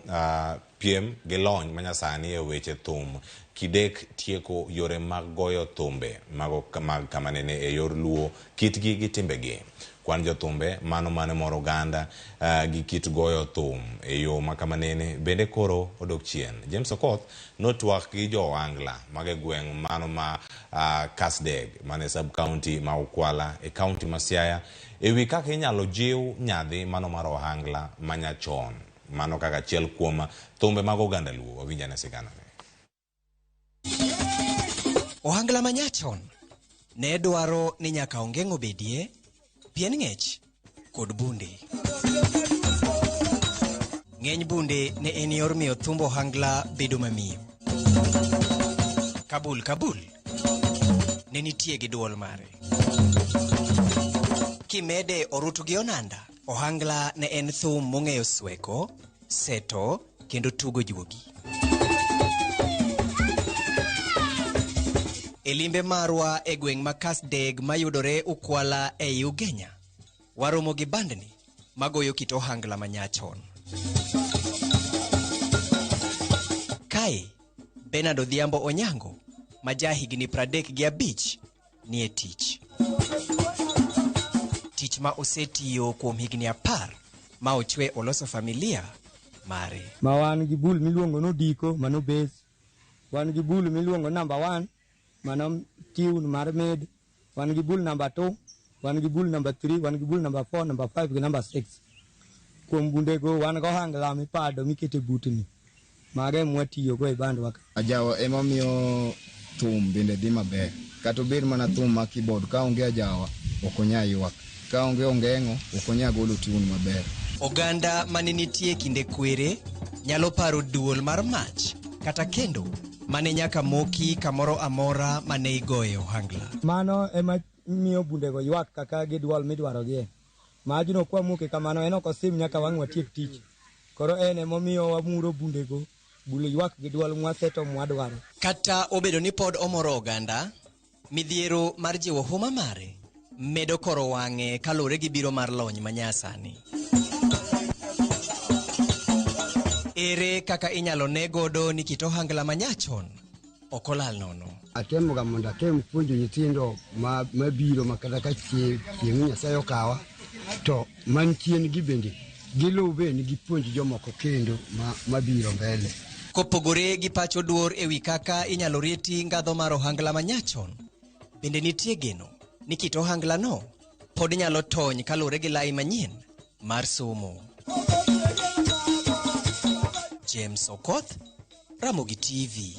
Piem gi lony manyasani e weche thum kidek tieko yore mag goyo thumbe mago mag kamanene e yor luo kitgi gi timbegi. Kwan jothumbe mano mane moro oganda gi kit goyo thum e yo ma kamanene bende koro odok chien. James Okoth notwak gi jo ohangla mag e gweng' mano ma Kasdeg mane sub county ma Ukwala e county ma Siaya e wi kaka inyalo jiw nyadhi mano mar ohangla manyachon mano kaka achiel kuom thumbe mag oganda Luo. Wawinj ane siganane. Ohangla manyachon ne dwaro ni nyaka ongeng'o bedie, pien ng'ech kod bunde. Ng'eny bunde ne en yor miyo thumb ohangla bedo mamiyo. Kabul kabul ne nitie gi duol mare. Kimede orutu gi onanda, ohangla ne en thum mong'eyo sweko, seto kendo tugo juogi. E limbe marwa e gweng' ma Kasdeg mayudore Ukwala ei Ugenya, waromo gi bandni magoyo kit ohangla manyachon. Kae, Bernard Odhiambo Onyango, ma ja higni 35, nie tich. Tich ma osetiyo kuom higni 10 ma ochwe oloso familia mare. Ma wan gi bul miluongo ni Odiko, mano base. Wan gi bul miluongo number 1, mano tune mar mid. Wan gi bul number 2, wan gi bul number 3, wan gi bul number 4, number 5 gi number 6. Kuom bundego wan go ohangla mipado mikete butni. Mago ema watiyogo e bandwa ka. Ajawa ema miyo thum bende dhi maber. Kata obed mana thum ma keyboard, ka onge ajawa ok onyal ywak. Ka onge ongeng'o ok onyal golo tune maber. Oganda mane nitie kinde kwere nyalo paro duol mar mach kata kendo mane nyaka moki kamoro amora mane igoye ohangla. Mano ema miyo bundego ywak kaka gi duol midwarogie. Majno kwamuke kamano en ok osim nyaka wang' watiek tich. Koro en emomiyo wamuro bundego, bul ywak gi duol mwaseto mwadwaro. Kata obedo ni pod omoro oganda, midhiero mar jiwo huma mare medo koro wang'e kaluwore gi biro mar lony manyasani. Ere kaka inyalo ne godo ni kit ohangla manyachon ok olal nono? Atemoga mondo atem puonjo nyithindo mabiro ma kata ka chieng' Nyasaye okawa to man chien gi bende giluw be ni gipuonj jomoko kendo mabiro mbele. Kopogore gi pacho duor e wi kaka inyalo reti ngadho mar ohangla manyachon, bende nitie geno ni kit ohangla no pod nyalo tony kaluwore gi lai manyien mar somo. James Okoth, Ramogi TV.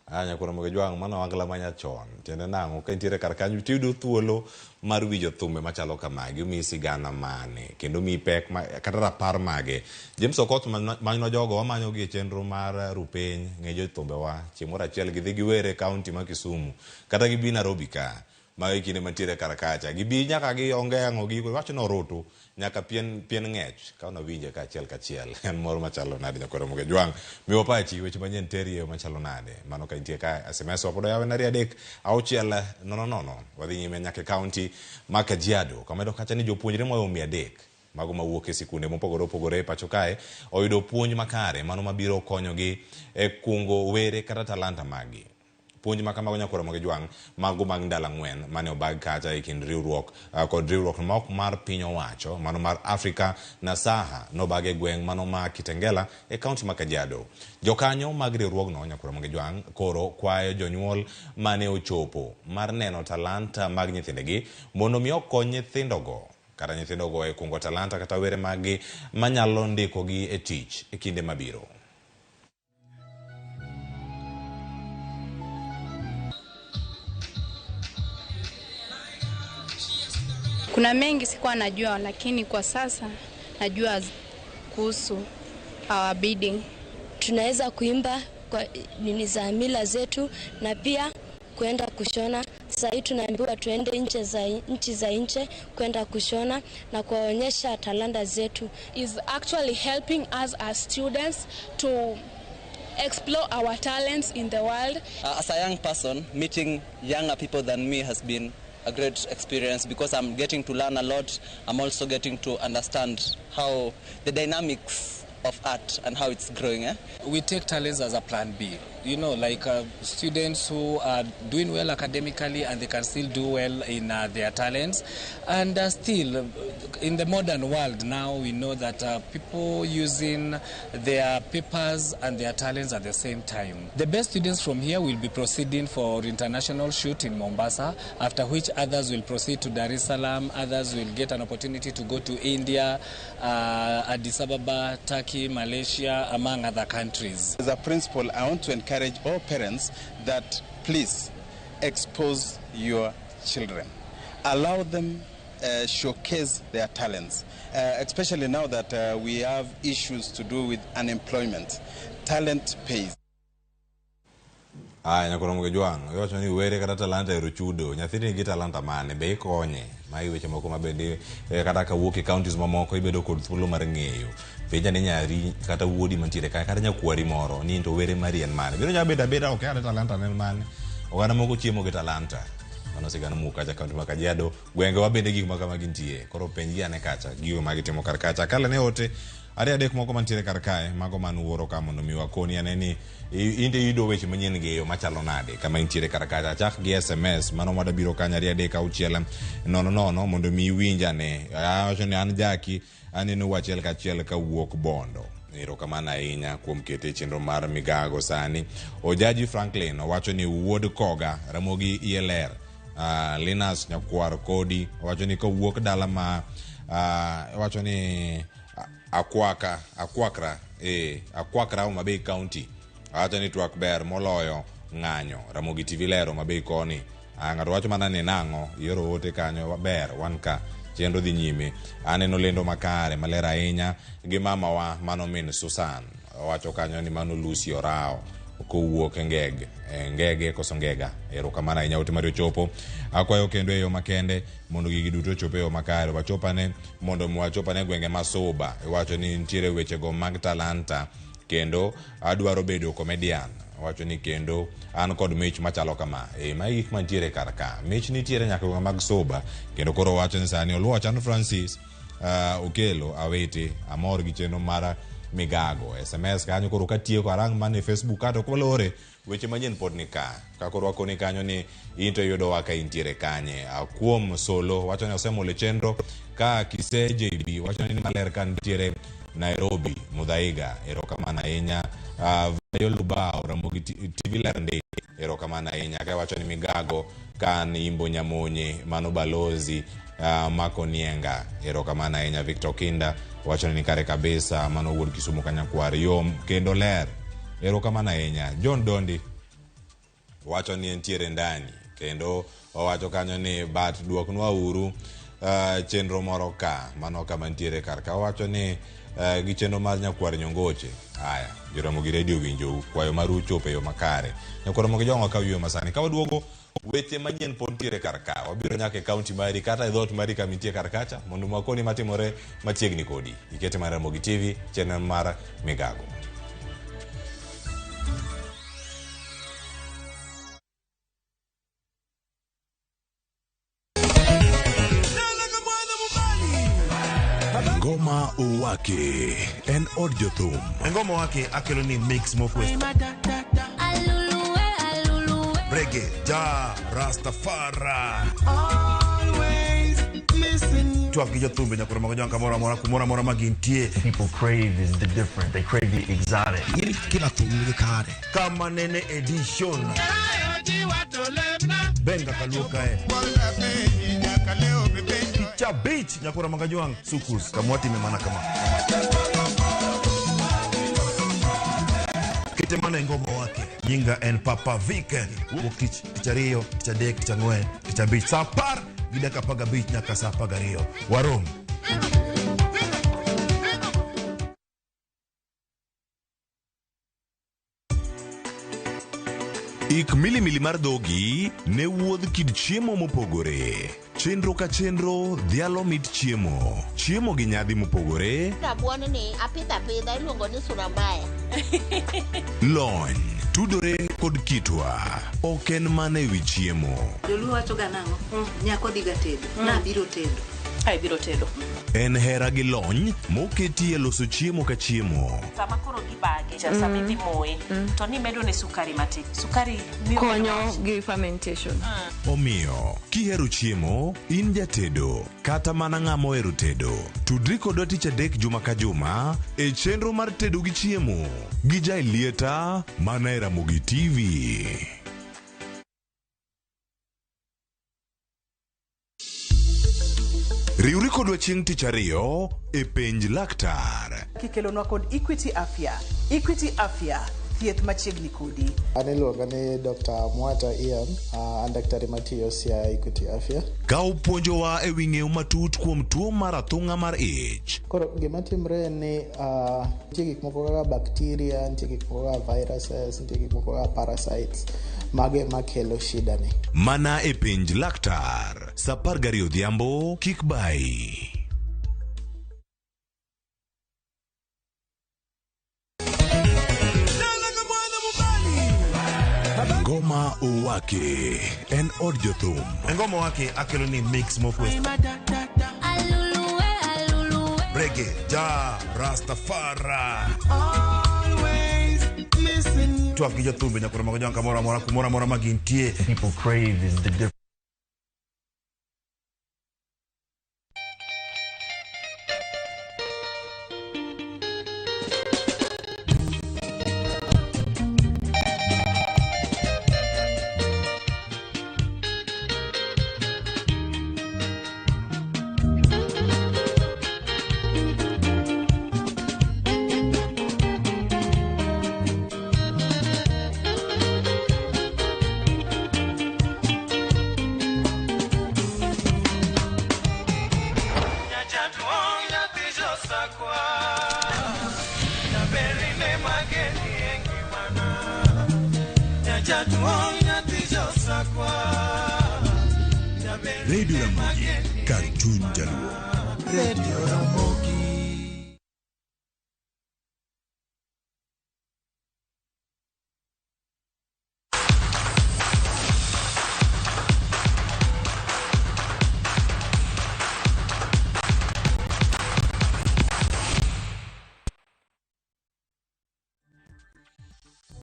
Anya kuom Jwang' mano ohangla manyachon. Tiende nang'o ka intiere kar kanyo tiyudo thuolo mar winjo thumbe machalo kamagi, omiyi sigana mane kendo omiyi pek kata rapar mage. James Okoth manyonwa jogo wamanyogi e chenro mar Rupiny, ng'e jothumbewa chieng' moro achiel gidhi giwer e kaunti ma Kisumu kata gibi Nairobi ka. Mago e kinde mantiere kar kacha. Gibi nyaka gi ongeng'o gi wach ni orutu nyaka pien ng'ech. Ka nawinje ka achiel kachiel en mor machalo nade nyakwar Ramogi Jwang'. Miwa pachi weche manyien terie machalo nade. Mano ka intie ka SMS wa pod oyawe 2 3 6 0 0. Wadhi nyime nyaka e kaunti ma Kajiado. Kamedo kacha ni jopuonjre moyo 300 mago mawuok e sikunde mopogore opogore e pacho kae oyudo puonj makare mano mabiro konyogi e kungo were kata talanta maggi. Puonj ma kamago nyakwar Ramogi Jwang' mago mag ndalo 4 mane obag kacha e kind riwruok kod riwruok ma ok mar piny owacho mano mar Africa Nasaha nobag e gweng' mano ma Kitengela e kaunti ma Kajiado. Jokanyo mag riwruogno nyakwar Ramogi Jwang' koro kwayo jonyuol mane ochopo mar neno talanta mag nyithindegi mondo mi okony nyithindogo kata nyithindogo e kungo talanta kata were maggi manyalo ndikogi e tich e kinde mabiro. Kuna mengi sikuwa najua, lakini kwa sasa najua kuhusu our beading. Tunaweza kuimba kwa nini za mila zetu na pia kuenda kushona. Sasa hii tunaambiwa tuende nchi za nje kwenda kushona na kuwaonyesha talanta zetu. Is actually helping us as students to explore our talents in the world. As a young person, meeting younger people than me has been a great experience because I'm getting to learn a lot. I'm also getting to understand how the dynamics of art and how it's growing. We take talents as a plan B. You know, like students who are doing well academically and they can still do well in their talents. And still, in the modern world now, we know that people using their papers and their talents at the same time. The best students from here will be proceeding for international shoot in Mombasa, after which others will proceed to Dar es Salaam, others will get an opportunity to go to India, Addis Ababa, Turkey, Malaysia, among other countries. As a principal, I want to encourage all parents that please expose your children. Allow them showcase their talents, especially now that we have issues to do with unemployment. Talent pays. Aya nyakoro Jwang, iwacho ni were kata talanta ero chudo. Nyathini nigi talanta mane be ikonye? Magi weche moko ma bende kata kawuok e counties mamoko ibedo kod thuolo mar ng'eyo. Penja ni nyari kata wuodi mantiere kae kata nyakwari moro ni to were mari en mane. Biro nyalo bedo abeda ok kata talanta ne en mane. Oganda moko chiemo gi talanta. Mano sigana mowuok kacha kaunti ma Kajiado. Gwengewa bende gik ma kamagi nitie. Koro penjgi ane kacha gigo ma gitimo kar kacha. Kale ne ote ariyo adek moko mantiere kar kae mago man wuoro ka mondo mi wakoni ane ni inte iyudo weche manyien gi eyo machalo nade kama intiere kar kacha. Achak gi SMS mano madabiro kanyo 2 3 6 0 0 mondo mi iwinj ane. Awacho ni an Jaki aneno achiel kachiel kawuok Bondo. Erokamano ahinya kuom kete e chenro mar migago sani. Ojaji Franklin owacho ni wuod Koga Ramogi iye ler. Linus Nyakwar Kodi owacho ni kowuok dala ma owacho ni Akwakra Homa Bay County. Owacho ni twak ber moloyo ng'anyo. Ramogi TV ler Homa Bay koni. Ng'ato wacho mana ni nang'o ioro ote kanyo ber wan ka chenro dhi nyime. Aneno lendo makare maler ahinya gi mamawa mano min Susan. Owacho kanyo ni mano Lucy Orao kowuok Ngege koso Ngega. Erokamano ahinya ote mari ochopo. Akwayo kendo e yo makende mondo gigi duto ochop e yo makare. Wachopane mondo wachopane gwenge ma Suba. Iwacho ni nitiere wechego mag talanta kendo adwaro bedo comedian. Owacho ni kendo an kod mich machalo kama. Magi gik mantiere kar ka. Mich nitiere nyaka gwenge mag Suba. Kendo koro owacho ni sani Oluoch an Francis Okelo Awete amor gi chenro mar migago. SMS kanyo koro katieko arang mana e Facebook kato kolore weche manyien pod ni ka. Ka koro wakoni kanyo ni in to iyudowa ka intiere kanye. Kuom Solo wacho ni osemolo chenro ka Kise JB wacho ni maler ka nitiere Nairobi Mudhaiga. Erokamano ahinya. Vayo Lubao Ramogi TV ler ndi. Erokamano ahinya. Ka wacho ni migago kan Imbo Nyamonye mano balozi Mako Nienga. Erokamano ahinya. Victor Kinda wacho ni kare kabisa mano wuod Kisumu Kanyakwar yom kendo ler. Erokamano ahinya. John Dondi wacho ni entiere ndani kendo owacho kanyo ni bat duoknwa uru chenro moro ka mano kama nitiere kar ka. Owacho ni gi chenro mar Nyakwar Nyongoche. Aya Joramogi Radio winjou kwayo maru ochopo e yo makare. Nyakwar Ramogi Jwang' wakaw yueyo masani. Ka waduogo weche manyien pod nitiere kar ka. Wabiro nyaka e kaunti mari kata e dhoot mari kama nitie kar kacha mondo wakoni matimore machiegni kodi. Ikete mar Ramogi TV chenro mar migago. Ngoma Owake en od jothum. Ngoma Owake akelo ni mix mokwe. Reggae, ja, Rastafari. Twak gi jothumbe nyakoro mag Jwang' kamoro amora kumoro amora ma gintie. People crave is the different. They crave the exotic. Kila thum nigi kare. Kama nene edition. Benga kaluo kae. Cha beach nyakoro mag Jwang' sukus kamwati memana kama. Kete mana Ngoma Owake. Nyinga en Papa Vic. Wuok tich, tich ariyo, tich adek, tich ang'wen, tich abich. Saa 10 gi dakika 15 nyaka saa 12. Warom. Ik milimili mar dhogi ne wuodh kit chiemo mopogore. Chenro ka chenro dhialo mit chiemo. Chiemo gi nyadhi mopogore. Rabuon ni apidho apidha iluongo ni surambaya. Lony, Tudore kod kitwa. Ok en mana ewi chiemo. Joluo wacho ga nang'o? Nyako dhiga tedo. Nabiro tedo. Ai biro tedo. En hera gi lony moketi e loso chiemo ka chiemo. Sama koro gibage, sama idhi moye, to nimedo ne sukari matin. Sukari miyo konyo gi fermentation. Omiyo, kihero chiemo, in jatedo, kata mana ng'ama ohero tedo. Tudri kodwa tich adek juma ka juma e chenro mar tedo gi chiemo gi Jaelieta mana e Ramogi TV. Riwri kodwa chieng' tich ariyo e penj laktar. Kikelonwa kod Equity Afya. Equity Afya, thieth machiegni kodi. An iluonga ni Dr. Mwata Ian, an daktari matiyo Siaya Equity Afya. Ka upuonjowa e wi ng'eyo matut kuom tuo mar athung'a mar ich. Koro gima timre en ni nitie gik moko kaka bacteria, nitie gik moko kaka viruses, nitie gik moko kaka parasites. Mago ema kelo shida ni. Mana e penj laktar, sa 12 odhiambo, kik bayi. Ngoma Owake en od jothum. E ngoma wake akelo ni mix mokwe. Reggae, ja, Rastafari. Twak gi jothumbe nyaka romo gi kamoro amora kumoro amora ma gintie. People crave is the different. Radio Ramogi, kar chuny jaluo. Radio Ramogi.